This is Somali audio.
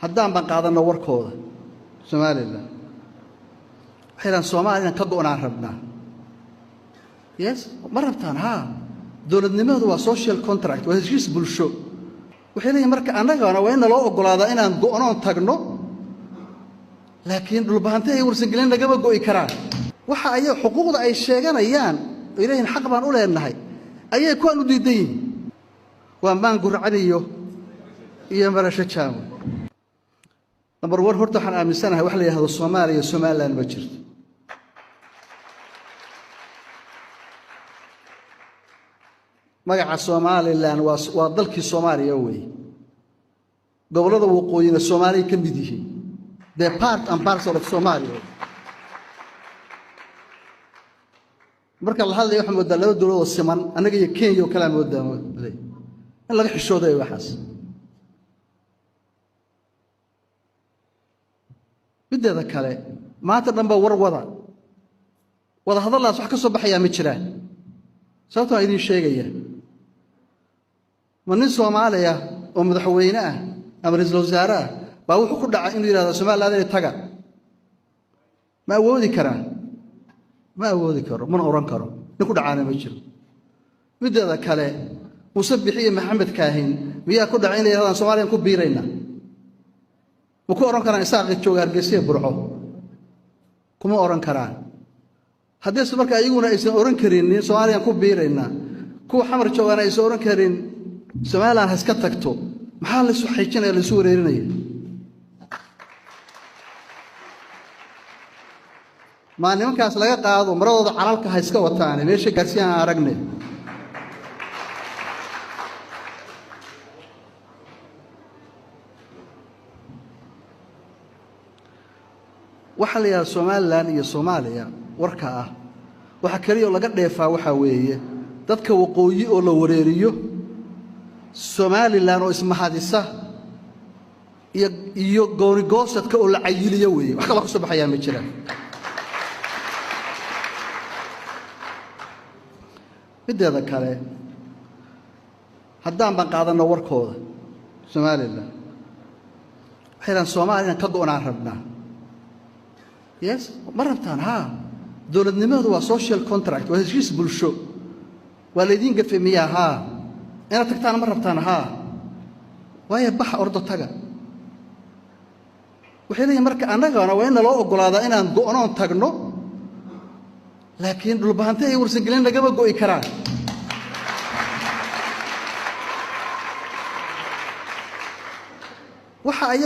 Haddaan baan qaadanno warkooda, Somaliland waxay dhahaan Soomaaliya inaan ka go'naan rabnaa. Yes, ma rabtaan? Haa. Dowladnimadu waa social contract, waa heshiis bulsho. Waxay leeyihin marka annagana waa in naloo oggolaadaa inaan go'noon tagno, laakiin Dhulbahante ay Warsangelin nagama go'i karaan. Waxa ay xuquuqda ay sheeganayaan ay leeyihin xaq baan u leenahay ayay kuwaan u diidan yihiin. Waa maan gurcan iyo marasho jaamo. Number one, horta waxaan aaminsanahay wax la yidhahdo Soomaaliya, Somaliland ma jirto. Magaca Somaliland waa dalkii Soomaaliya weeye. Gobollada waqooyina Soomaaliya ka mid yihiin, the part and parcel of Somalia. Marka la hadlaya waxaa moodaa laba dowlad oo siman, annaga iyo Kenya oo kalea moodaa in laga xishoodayo waxaas. Mideeda kale, maanta dhan ba war wada hadallaas wax ka soo baxayaa ma jiraan. Sababto aan idiin sheegaya, ma nin Soomaaliya oo madaxweyne ah ama ra-iisul wasaare ah baa wuxuu ku dhacay inuu yidhahdo Somaliland inay taga? Ma awoodi karaa? Ma awoodi karo, mana oran karo. Nin ku dhacaana ma jiro. Mideeda kale, Muuse Bixi iyo Maxamed Kaahin miyaa ku dhacay inay yidhahdaan Soomaliyan ku biirayna? Ma ku odhan karaan? Isaaqi jooga Hargeysiya, Burco, kuma odhan karaan. Haddiise marka ayaguna aysan odhan karinin Soomaaliyaan ku biiraynaa, kuwa Xamar joogaana aysan odhan karin Somaliland ha iska tagto, maxaa laysu xijinaya, laysu wareerinaya? Maa nimankaas laga qaado maradooda, calalka ha iska wataane, meesha gaarsiiyaan aan aragne. Waxaa la yidhahda Somaliland iyo Soomaaliya warka ah, waxaa keliya oo laga dheefaa waxaa weeye dadka waqooyi oo la wareeriyo, Somaliland oo ismahadisa, iyo goonigoosadka oo la cayiliyo weeye. Wax kaloo ka soo baxayaa ma jiraan. Mideeda kale, haddaan baan qaadanno warkooda, Somaliland waxay dhahaan Soomaaliya inaan ka go'naan rabnaa. Yes, ma rabtaan? Haa. Dowladnimadu waa social contract, waa heshiis bulsho. Waa laydiin gafay miyaa? Haa. Inaad tagtaan ma rabtaan? Haa. Waayo, baxa, ordo, taga. Waxay leeyihin marka annagana waa in naloo oggolaadaa inaan go'noon tagno, laakiin Dhulbahante ay Warsangelin nagama go'i karaan. Waxa ay